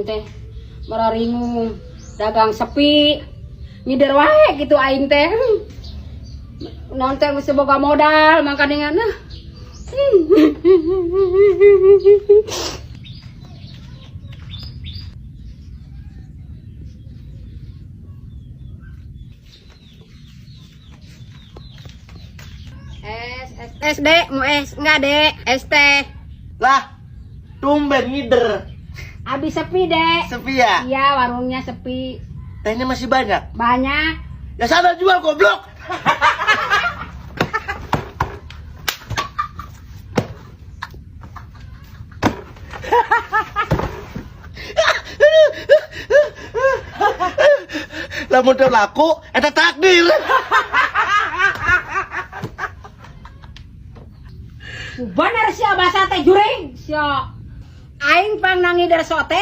Aing teh mararingung, dagang sepi. Ngider wae gitu aing teh. Naon teh geus boga modal mangkaningan. Es, es, es, Dek, mau es enggak, Dek? Es teh. Lah, tumben ngider. Habis sepi, Dek. Sepi ya? Iya, warungnya sepi. Tehnya masih banyak? Banyak. Ya sana jual, goblok. Lamun teu laku, eta takdir. Bener sia basa teh juring sia. Aing pang ngider sote.